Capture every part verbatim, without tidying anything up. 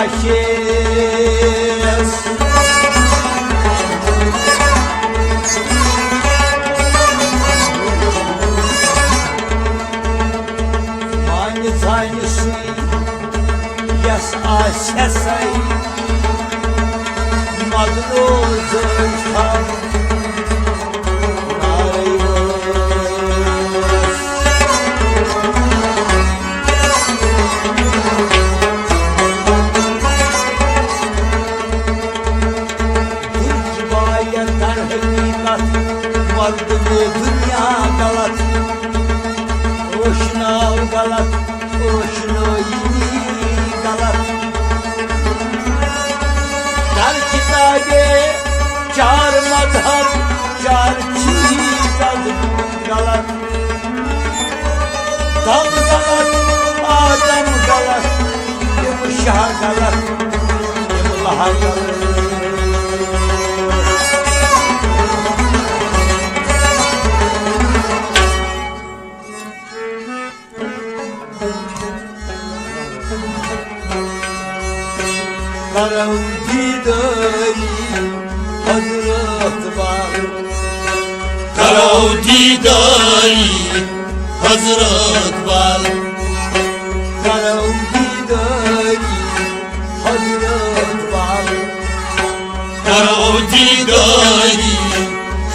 شیس۔ وانہِ زانہِ سُے یس آسہِ سَے مدروزٕے تھاو۔ دُنیا غلط، روشناو غلط، روشنٲیی غلط۔ در کتابے چار مذہب، چار چیز غلط۔ دم غلط، آدم غلط، تِم شاہ غلط، تِم لہہ غلط۔ کرو دیداری حضرت بال۔ کرو دیداری حضرت بال۔ کرو دیداری حضرت بال۔ کرو دیداری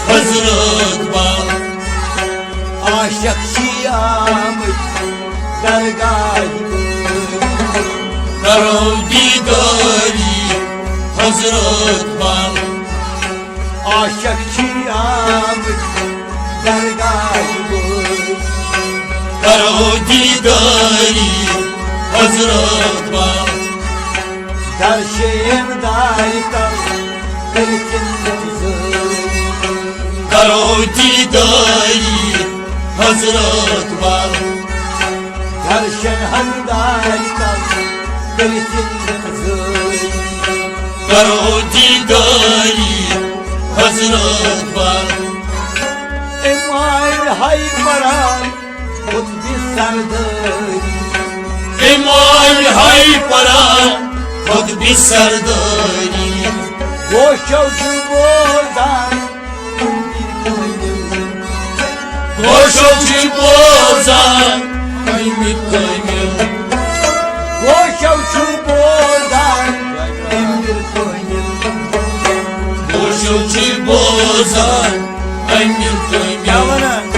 حضرت بال۔ عاشق چھی آمٕتۍ درگاہہِ بٲرۍ۔ کرو دیداری حضرت بال۔ عاشق چھی آمٕتۍ درگاہہِ بٲرۍ۔ کرو دیداری حضرت بال۔ درشین دارِ تل کٔرِتھ انتظٲری۔ کرو دیداری حضرت بال۔ درشن ہن دارِ تل کٔرِتھ انتظٲری۔ کرو دیداری حضرت بال۔ امام ہاے پران خطبِ سردٲری۔ امام ہاے پران خطبِ سردٲری۔ گوشو چھُ بوزان أمیٖر کٲمِل۔ گوشو چھُ بوزان أمیٖر کٲمِل۔ گوشو چھُ بوزان أمیٖر کٲمِل۔ گوشو چھُ بوزان أمیٖر کٲمِل۔ کیٛاہ وَنان؟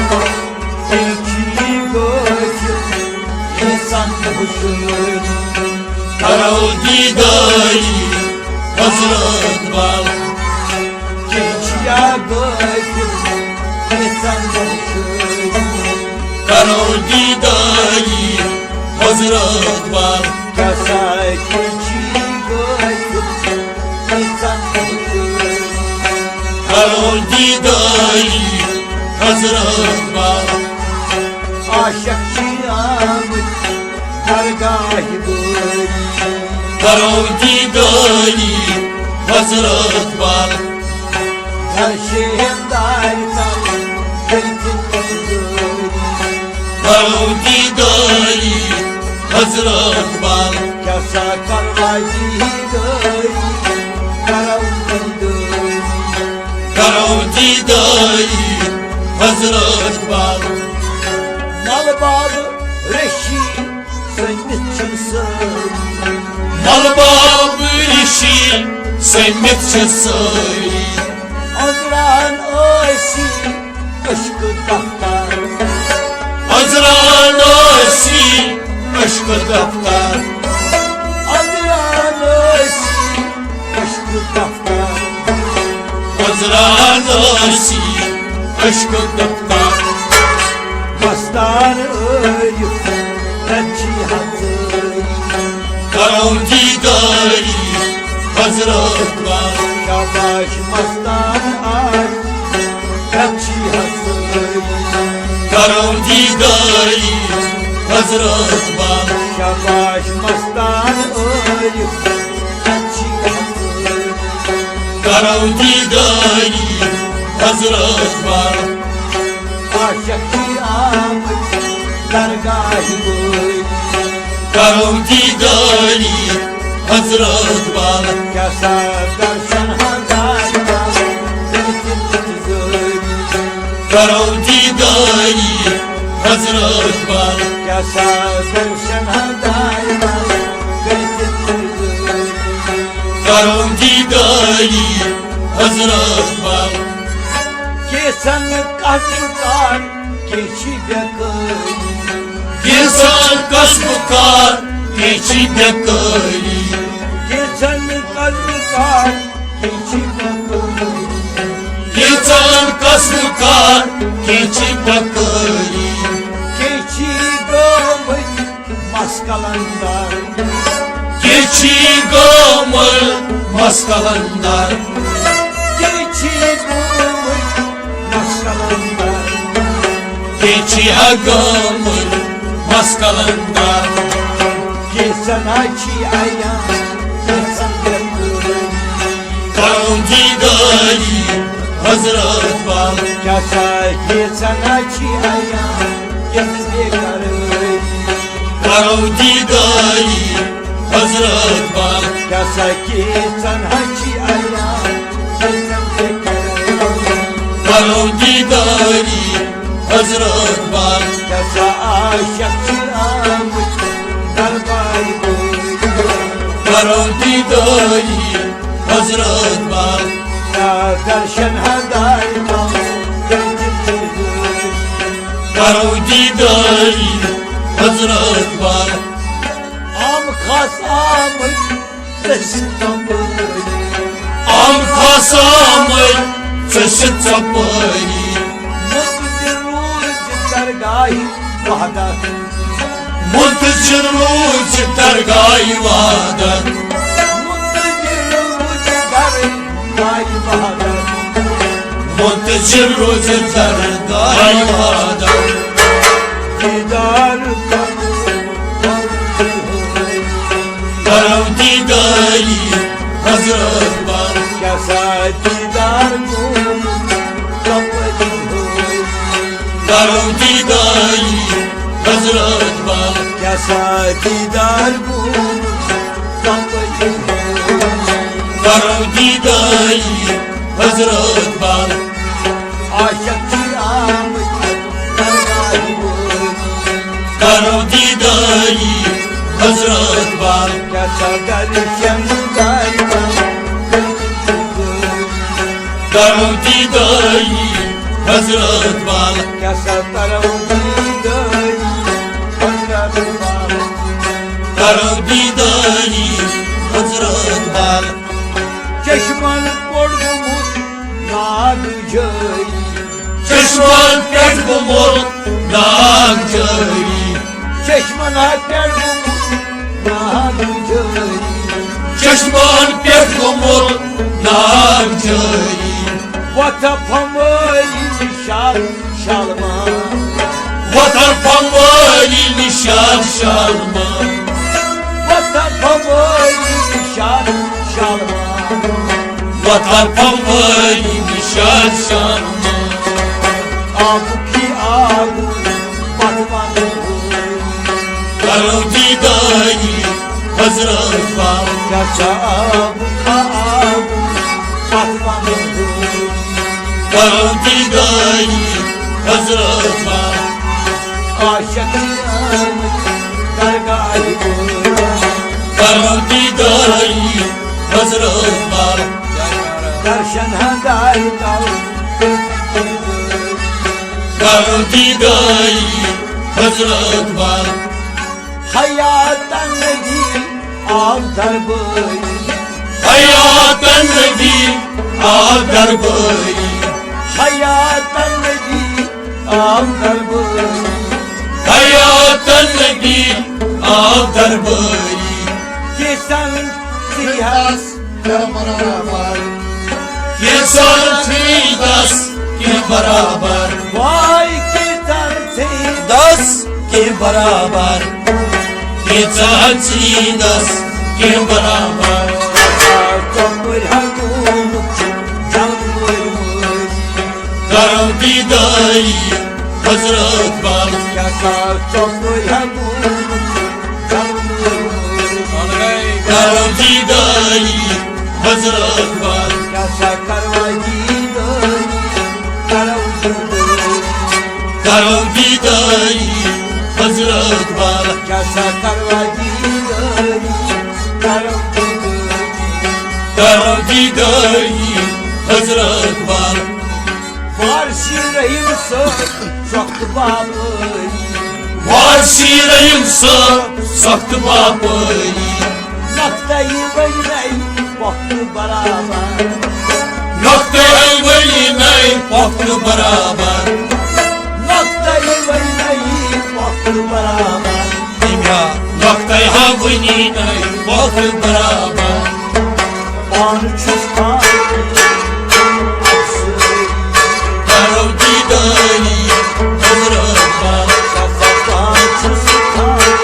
تیٚلہِ چھی غٲفِل اِنسان ہُشٲری۔ کرو دیداری حضرت بال۔ کیٛاہ چھِیا غٲفِل اِنسان ہُشٲری۔ کرو دیداری حضرت بال۔ کیٛاہ سا کیٛاہ چھی غٲفِل اِنسان ہُشٲری۔ کرو دیداری حضرت بال۔ عاشق چھی آمٕتۍ درگاہہِ بٲرۍ۔ کرو دیداری حضرت بال۔ درشین دارِ تل کٔرِتھ انتظٲری۔ کرو دیداری حضرت بال۔ کیٛاہ سا کروا دیداری، کرو دیداری۔ کرو دیداری حضرت بال۔ ملہٕ باب ریشی سٔمِتھ چھِ سٲری۔ ملہٕ باب ریشی سٔمِتھ چھِ سٲری۔ عذران ٲسی عشقہٕ دفتر۔ عذران ٲسی عشقہٕ دفتر۔ عذران ٲسی عشقہٕ دفتر۔ عذران ٲسی عشقہٕ دفتر۔ مستان عٲرِف رچی ہژٲری۔ کرو دیداری حضرت بال۔ شاباش مستان عٲرِف رچی ہژٲری۔ کرو دیداری حضرت بال۔ شاباش مستان عٲرِف رچی ہژٲری۔ کرو دیداری حضرت بال۔ عاشق چھِ آمٕتۍ درگاہہِ بٲرۍ۔ کرو دیداری حضرت بال۔ کیٛاہ سا درشن ہا دارِ بال، کٔرِتھ تِم زٲری۔ کرو دیداری حضرت بال۔ کیٛاہ سا درشن ہا دارِ بال، کٔرِتھ تِم زٲری۔ کرو دیداری حضرت بال۔ کینٛژن کسبہٕ کار، کینٛہہ چھِ بیکٲری۔ کینٛژن کسبہٕ کار، کینٛہہ چھِ بیکٲری۔ کینٛژن کسبہٕ کار، کینٛہہ چھِ بیکٲری۔ کینٛژن کسبہٕ کار، کینٛہہ چھِ بیکٲری۔ کینٛہہ چھِ گٲمٕتۍ مس قلندر۔ کینٛہہ چھی گٲمٕتۍ مس قلندر۔ کینٛہہ چھی گٲمٕتۍ مس قلندر۔ کینٛہہ چھی ہا گٲمٕتۍ مس قلندر۔ کینٛژن ہا چھی عیان، کینٛژن بیدٲری۔ کرو دیداری حضرت بال۔ کیٛاہ سا کینٛژن ہا چھی عیان، کینٛژن بیقرٲری۔ کرو دیداری حضرت بال۔ کیٛاہ سا کینٛژن ہا چھی عیان، کینٛژن بیقرٲری۔ کرو دیداری حضرت بال۔ کیٛاہ سا عاشق چھِ آمٕتۍ دربارِ بٲری۔ کرو دیداری حضرت بال۔ کیٛاہ درشن ہا دارِ بال، کٔرِتھ تِم زٲری۔ کرو دیداری حضرت بال۔ عام خاص آمٕتۍ ژےٚ سۭتۍ ژۄپٲرۍ۔ عام خاص آمٕتۍ ژےٚ سۭتۍ ژۄپٲرۍ۔ منتظر روٗزِ درگاہہِ وحدت۔ منتظر روٗزِ درگاہہِ وحدت۔ منتظر روٗزِ درگاہہِ وحدت۔ منتظر روٗزِ درگاہہِ وحدت۔ دیدار کرو دیداری حضرت بال۔ کیٛاہ سا دیدار گوٚو کپٲرۍ ہوئی؟ کرو دیداری حضرت بال۔ کیٛاہ سا دیدار گوٚو کپٲرۍ ہوئی؟ کرو دیداری حضرت بال۔ عاشق چھِ آمٕتۍ درگاہہِ وٲری۔ کرو دیداری حضرت بال۔ کیٛاہ سا درشن دارِ بال، کٔرِتھ تِم زٲری۔ کرو دیداری حضرت بال۔ کیٛاہ سا کرو دیداری حضرت بال۔ کرو دیداری حضرت بال۔ چشمن پوٚر گوٚمُت ناگ جٲری۔ چشمن پٮ۪ٹھ گوٚمُت ناگ جٲری۔ چشمن ہا پٮ۪ٹھ گوٚمُت ناگ جٲری۔ چشمن پٮ۪ٹھ گوٚمُت ناگ جٲری۔ وۄتھٕ پھمٲری نِشاط شالمار۔ وۄتھٕ پھمٲری نِشاط شالمار۔ وۄتھٕ پھمٲری نِشاط شالمار۔ وۄتھٕ پھمٲری نِشاط شالمار۔ آبُک یہِ آب پتھ وَنہٕ ہوئی۔ کرو دیداری حضرت بال۔ کیٛاہ سا آبُک آب پتھ وَنہٕ ہوئی۔ کرو دیداری حضرت بال۔ عاشق آمٕتۍ درگاہہِ وٲری۔ کرو دیداری حضرت بال۔ درشن ہا دارِ بال۔ کرو دیداری حضرت بال۔ حیات النبی آو دربٲری۔ حیات النبی آو دربٲری۔ حیات النبی آو دربٲری۔ حیات النبی آو دربٲری۔ کیٛاہ سا ژھٕنۍ دَس کینٛہہ برابر۔ کیٛاہ سا ژھٕنۍ دَس کینٛہہ برابر۔ واے کیٛاہ سا ژھٕنۍ دَس کینٛہہ برابر۔ کیٛاہ سا ژھٕنۍ دَس کینٛہہ برابر۔ ژۄپٲرۍ ہا گوٚمُت جلہٕ مٲرۍ مٲرۍ۔ کرو دیداری حضرت بال۔ کیٛاہ سا ژۄپٲرۍ ہا گوٚمُت جلہٕ مٲرۍ مٲرۍ۔ کرو حضرت بل۔ کیٛاہ سا کروا دیٖدٲری، کرو دیٖدٲری۔ کرو دیٖدٲری حضرت بل۔ کیٛاہ سا کروا دیٖدٲری، کرو دیٖدٲری۔ کرو دیٖدٲری حضرت بل۔ وارثی رحیم صٲب سۄکھ تہٕ باپٲری۔ وارثی رحیم صٲب سۄکھ تہٕ باپٲری۔ نۄقطے ؤنۍ نَے پۄختہٕ برابر۔ نۄقطے ؤنۍ نَے پۄختہٕ برابر۔ نۄقطے ؤنۍ نَے پۄختہٕ برابر۔ نۄقطے ہا ؤنۍ نَے پۄختہٕ برابر۔ پانہٕ چھُس خاکی افسٲری۔ کرو دیٖدٲری حضرت بل۔ پانہٕ چھُس خاکی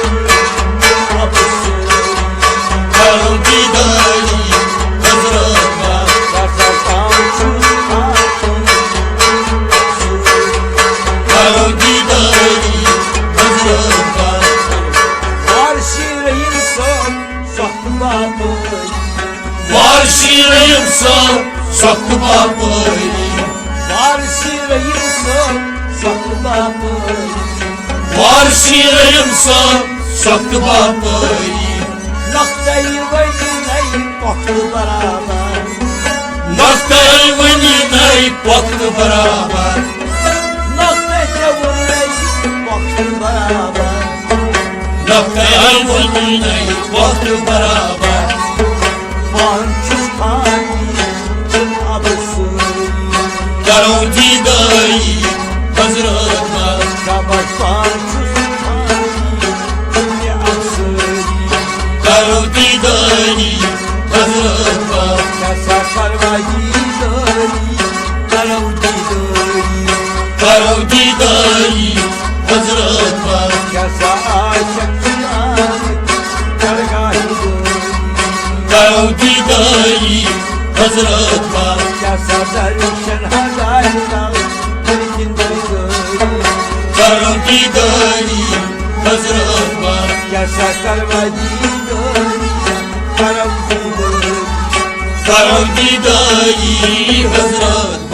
افسٲری۔ کرو دیٖدٲری حضرت بل۔ پانہٕ چھُس خاکی افسٲری۔ کرو دیٖدٲری حضرت بل۔ وارثی رحیم صٲب سۄکھ تہٕ باپٲری۔ وارثی رحیم صٲب سۄکھ تہٕ باپٲری۔ وارثی رحیم صٲب سۄکھ تہٕ باپٲری۔ وارثی رحیم صٲب سۄکھ تہٕ باپٲری۔ نۄقطے ؤنۍ نَے پۄختہٕ برابر۔ نۄقطے ؤنۍ نَے پۄختہٕ برابر۔ نۄقطے ژےٚ ووٚنُے پۄختہٕ برابر۔ نۄقطے ؤنۍ نَے پۄختہٕ برابر۔ پانہٕ چھُس خاکی افسٲری۔ کرو دیٖدٲری حضرت بل۔ شاباش، پانہٕ چھُس خاکی افسٲری۔ کرو دیٖدٲری حضرت بل۔ کیٛاہ سا کروا دیٖدٲری، کرو دیٖدٲری۔ کرو دیٖدٲری حضرت بل۔ کیٛاہ سا عاشق چھُ یار درگاہہِ دٲری۔ کرو دیٖدٲری حضرت بل۔ کیٛاہ سا درشن ہزارِ تل کٔرِتھ اِنتظٲری۔ کرو دیٖدٲری حضرت بل۔ کیٛاہ سا کروا دیٖدٲری، کرو دیٖدٲری۔ کرو دیٖدٲری حضرت